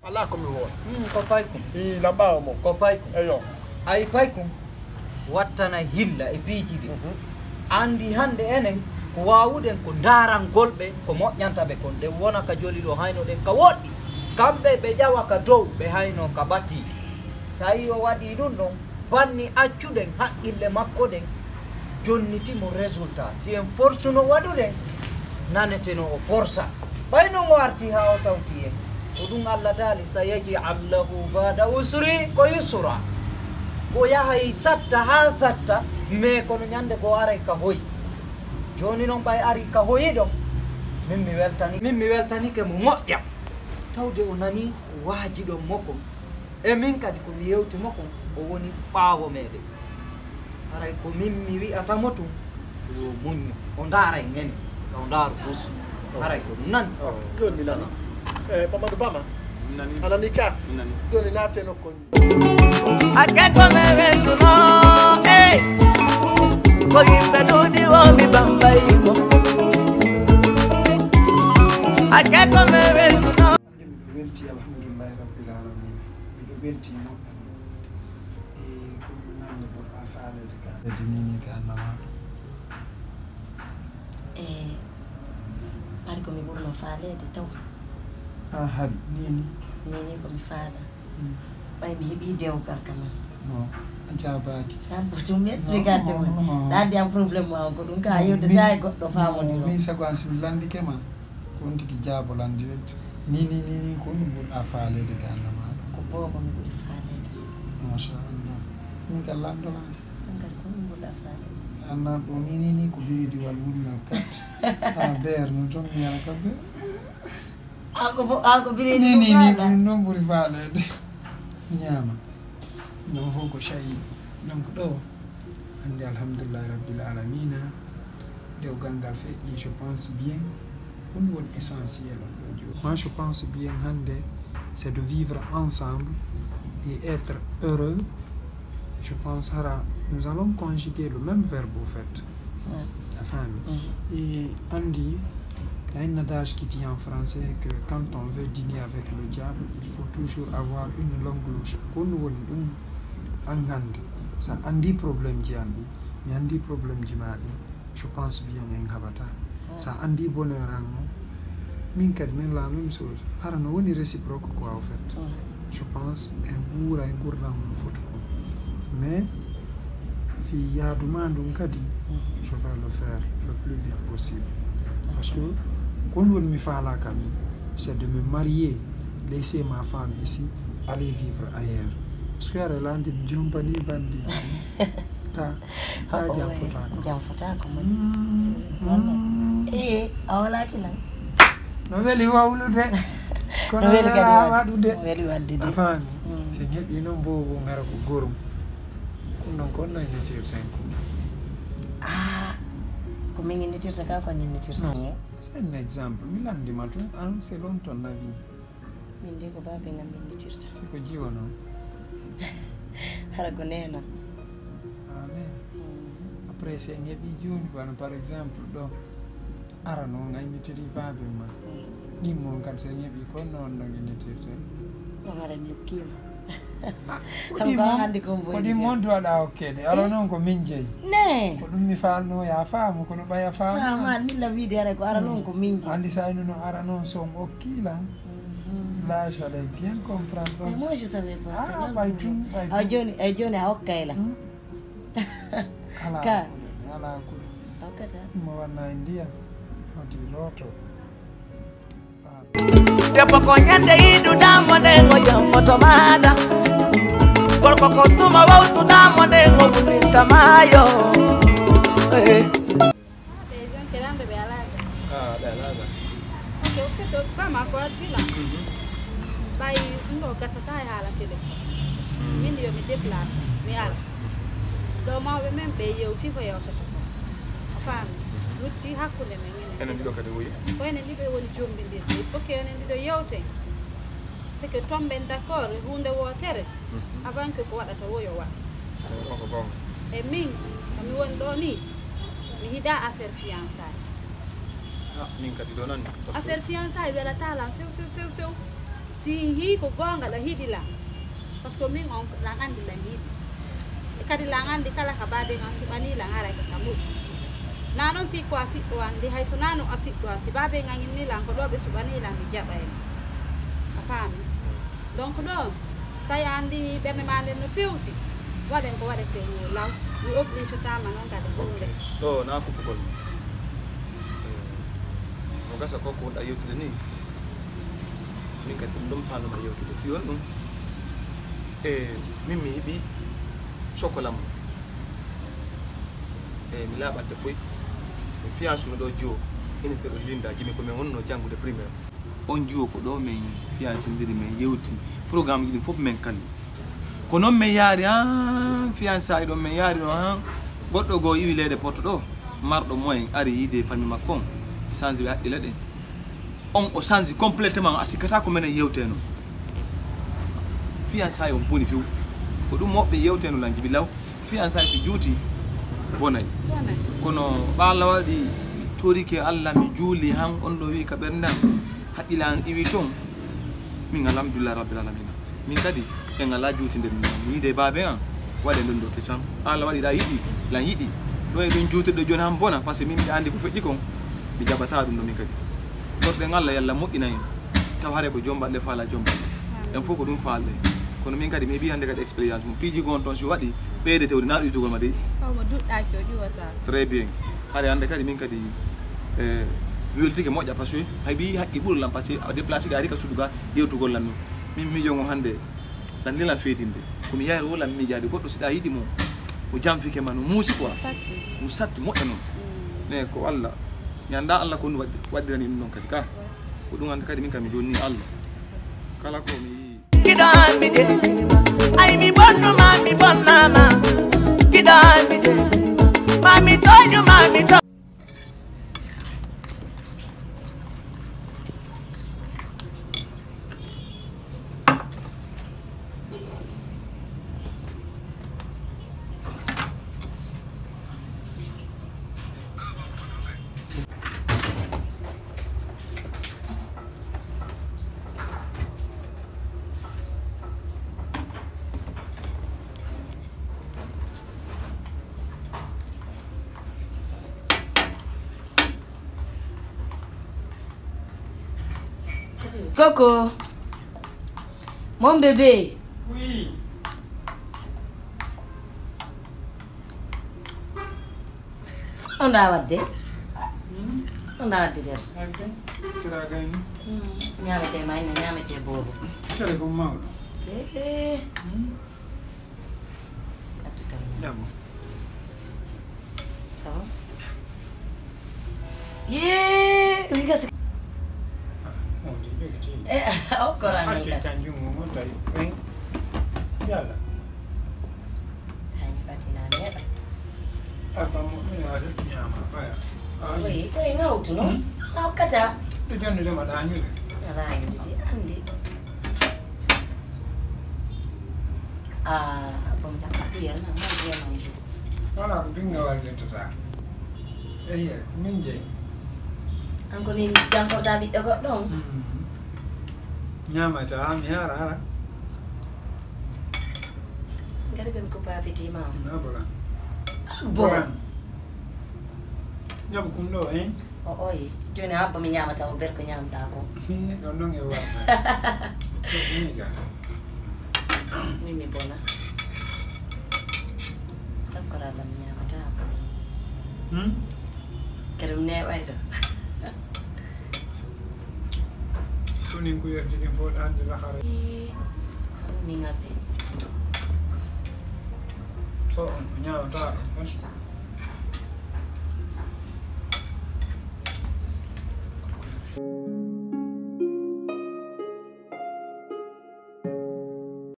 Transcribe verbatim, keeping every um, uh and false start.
Alaa ko mi wooda. Hmm, ko paykum. Ii, lamɓaawo mo. Ko paykum. Eyo. Ay paykum, wattana hilla e piiji ɗi. Mhm. Anndi hannde enen ko waawuɗen ko ndaarangol ɓe ko moƴƴanta ɓe kon. Ɗen wona ka joli ɗo hayno ɗen ka woɗɗi. Kamɓe ɓe ƴawa ka dow, ɓe hayno ka bati. So a yii o waɗii ɗum ɗon, banni accuɗen haqqille makko ɗen, jonniti mo résultat. Si en forsuno waɗuɗen, naneteno o forsa. Ɓay non o arti haa o tawti en. Ko ɗum Allah daali, "Sayaj'alu lahu ba'da usri ko yusra." Ko yahay satta haa satta, mais kono ñande goo aray ka hoy. Jooni non ɓay ari ka hoyi ɗon, min mi weltani, min mi weltanike mo moƴƴa. Tawde o nani waaji ɗon mo kon. E min kadi ko mi yewti mo kon, o woni ɓaawo meɗen. Haray ko min mi wi'ata mo tun, yo muññu. O ndaara e ngene, ka o ndaaru fus. Haray ko ɗum nan. Oh, jooni mi nani. Wassalam. Eh, Mamadou Bama, mi nani. A nani ka? Mi nani. Jooni naate nokko. Akeko me wenduno, eh. Ko yimɓe ɗuuɗi wo mi bambay mo. Akeko me wenduno. Miɗo welti, alhamdulillahi rabbil alamin. Miɗo welti moƴƴam. E ko ɗum nanni ɓurɗa faaleede ka? Kadi nini ka annama. E hari ko mi ɓurno faaleede taw. A hari nini? Nini ko mi faala. Hmm. Ɓay mi heɓi dewgal kama. Non, a jaabaaki. An ko ɗum mi expliqué ante mo. Non, non. Ɗa anndi am problème mo an ko ɗum ka yewtata e goɗɗo faamodiro. Min sago an si mi lanndike ma. Ko on tigi jaabo lanndi rek. Ni, ni, ni, ni, ko ɗum ɓurɗa faaleede ka annama. Ko boobo mi ɓuri faaleede. Machallah. Min ka lanndo lanndi. An kadi ko ɗum ɓurɗa faaleede. Annan ɗo ni, ni, ni, ko biridiwal wulngal kat. A beer no toon mi yara kafe. An ko bo-, an ko biridiwal. Ni, ni, ni, ko ɗum ɗon ɓuri faaleede. Ñaama. Non fof ko shayi. Donc ɗo, hannde alhamdulillahi rabbil alamina, dewgal ngal feƴƴi, je pense bien, ko ɗum woni essentiel on ɗo jooni. Moi, je pense bien hannde, c'est de vivre ensemble et être heureux. Je pense hara, nous allons conjuguer le même verbe au fait. Ouais. A faami? Mhm. E anndi, il y a un adage qui dit en français que quand on veut dîner avec le diable, il faut toujours avoir une langue louche. Ko ɗum woni ɗum, an hannde, so a anndi problème ji an ɗi, mi anndi problème ji ma ɗi, je pense bien en haɓata. Ouais. So a anndi bonheur an o, min kadi min la même chose. Hara no woni réciproque quoi, au fait. Ouais. Je pense en ɓuura e ngurdam no foti ko. Mais fii yaadu ma ndun kadi, mhm, je vais le faire le plus vite possible. Parce que ko ɗum woni mi faalaa ka min, c'est de me marier, laisser ma femme ici, aller vivre ailleurs. Parce que aɗa lanndi mi jompani bandi. Ka, ka jam fotaako. Jam fotaako, mon. Mm, mm. Eh, a wala kilan. No weli wawlude. Kono no weli kadi wela waɗude. No weli waɗde de. A faami? Mm. So en heɓii noon boobo ngara ko gorum. Ɗum noon ko honno innitirten ko? Ah, ko min innitirta ka, ko an innitirta? Non, c'est un exemple. Mi lanndima tun, an selon ton avis. Min de ko baaben am innitirta. Si ko jiwo noon? Hara ko neena. Ah, neena. Mm. Après, so en heɓii jooni, wano par exemple ɗo, ara noon a innitiri baaben ma. Mm. Ɗin mon kadi so en heɓii ko noon no innitirten. On ara mi okkiima. Ah, ko ɗin mon, ko ɗin mon duwaɗa okkeede. Ara noon ko min jeyi. Ne. Ko ɗum mi faalno ya faamu, kono ɓaya faamu. Faamu, min la wiide ara ko ara noon ko min jeyi. Anndi so a innuno ara noon so on okkii lan. Mhm. Là, j'allais bien comprendre. Mais moi, je savais pas. Ah, ɓay tun, ɓay tun. Awa jooni, ay jooni a okkay lan. Hmm? Alaa ka. Kuɗo, alaa kuɗo. Okkata. Mo wanna e ndiyam, wati looto. Debbo ko ñande yiɗuɗa mo nden o jam foto maɗa. Gorko ko tuma wawtuɗa mo nden o wullintama yo. Eh. Ɓe jonte lamde ɓe alaaka. Ah, ɓe alaaka. Ok, au fait, o ɓama ko addi lan. Mhm. Ɓay ɗum ɗo gasata e haala téléphone. Mhm. Min yo mi déplace, mi ara. Mhm. Ɗo mawɓe men ɓe yewti ko yewtata ko. A faami? Mhm. Lutti hakkunde men enen. Enen ɗiɗo kadi woyi. Ko enen ɗiɗo woni jombindirde. Il faut que enen ɗiɗo yewten. C'est que tomben d'accord e huunde wootere. Mhm. Avant que ko waɗata wo yo waɗ. Ɗum ko goonga. E min, ko mi woni ɗo ni, mi yiɗaa affaire fiançailles. Ah, min kadi ɗo noon. Affaire fiançailles welataa lan few, few, few, few. Si hii ko goonga, ɗa hiɗi lan. Parce que min on, lan anndi lan hiɗi. E kadi lan anndi kala ka baaben an suɓanii lan, haray ko ka moƴƴi. Na non fii ko a siɗɗo anndi, hay so na non a siɗɗo an, si baaben an inni lan ko ɗo ɓe suɓanii lan, mi jaɓay. A faami? Donc ɗo, so tawi a anndi ɓernde ma nden no fewti, waɗen ko waɗetee yo law. Mi obligetaama non kadi. Ok. Ɗo na kuppugol. Eh, no gasa ko ko wonɗa yewtude ni. Min kadi ɗum ɗum faalnuma yewtude fii on ɗum. E min mi yiɗi chocolat mo. E mi laaɓante poy. Mi fiyansumi ɗo jiwo. Ina feɗo linda jimi ko min wonno janngude primaire. On jiwo ko ɗo min fiyansindiri, min yewti. Programme ji ɗin fof min kali. Ko noon min yaari han fiyansaay ɗo, min yaari ɗo han. Goɗɗo goo iwi leyɗe Porto ɗo. Marɗo moyen ari yiide famille makko on. Sanji ɓe haqqille ɗen. On o change complètement, a sikkata ko minen yewteno. Fiyansaay on boni few. Ko ɗum moɓɓe yewteno lan jibi law. Fiyansaay so juuti, bonay. Bonay. Kono ɓaala waɗi torike Allah, mi juuli han, on ɗo wi ka ɓernde an, haqqille an iwi toon. Min alhamdulillah rabbil alamina. Min kadi, en alaa juutinde ɗum. Mi yiide baabe an, waɗe ɗum ɗo kesam. Allah waɗi ɗa yiɗi, lan yiɗi. Ɗo e ɗum juutirɗo jooni han bona, parce que min mbiɗa anndi ko feƴƴi kon. Mi jaɓata ɗum ɗo min kadi. Torɗen Allah, yalla moƴƴina en. Taw hare ko jombaɗe faala jombaɗe. En fof ko ɗum faalɗe. Kono min kadi mi heɓi hannde kadi expérience mum. Piiji gon toon si waɗi, ɓeyde tewde na ɗo yitugol ma dey. Taw mo duɗɗaaki o ƴuwata. Très bien. Hare hannde kadi min kadi, eh, mi weltike moƴƴa parce que hay mbi haqqi ɓuri lan parce que a déplacé ka ari ka suudu ga yewtugol lan ɗum. Min miijo ngo hannde, lan lilan feetinde. Ko mi yahri wo lan miijaade goɗɗo si ɗa yiɗi mo. O janfike ma no muusi quoi. Satti. Mo satti moƴƴa noon. Mm. Mais ko Allah. Mi annda Allah ko ɗum waɗi-, waɗirani ɗum noon kadi ka. Ko ɗum hannde kadi min kam mi jonni Allah. Kala ko mi yi'i. Kiɗo am mi de. Ay mi bonnu ma mi bonna ma. Kiɗo am mi de. Ma mi tooñu ma mi to- Coco, mon bébé. Oui. On ɗa waɗde? Hmm? On ɗa waɗde der? Ok. Kira gayni. Hmm. Ñaamete ma, ina ñaamete boobo. Kere ko mawɗo. Eh, eh. Hmm? Addu tan. Jaɓo. Ça va? Yee, mi gasi. Ah, on di jogiti. Eh, o koran. Hatti kadi. Tan junngo ngon tawi. Eh. Yalla. Hay mi ɓadinaa mi heɓa. A kam mo mi waɗi ñaama, ɓaya. A wi. Koye, koye ŋawtu noon. Hmm? A hokkata. Ɗo jonnude ma ɗa ñude. Alaa ñude de, anndi. Ah, bon, d'accord, tu es un homme vraiment. Voilà, ko binga wallintata. Eyi, ko min jeyi. An ko min jankorta ɓiɗɗo goɗɗo on? Mm. Ñaamata, mi hara, hara. Ngari ɓe mi ko papitima. Na bola. Ah, bon. Bola. Ñaam kun ɗo, hein? O oyi. Jooni a abba mi ñaamata o berko ñaamta ko. Ɗon ɗon e warta. Ko ɗum ga. Min mi bona. Takkora Allah mi ñaamata ko. Hmm? Kadi mi neeɓay ɗo. Ko nin ko yerdi ɗin fof hannde lahara. Ii, mi ŋabbe. Ko on o ñaawata ɗum fof.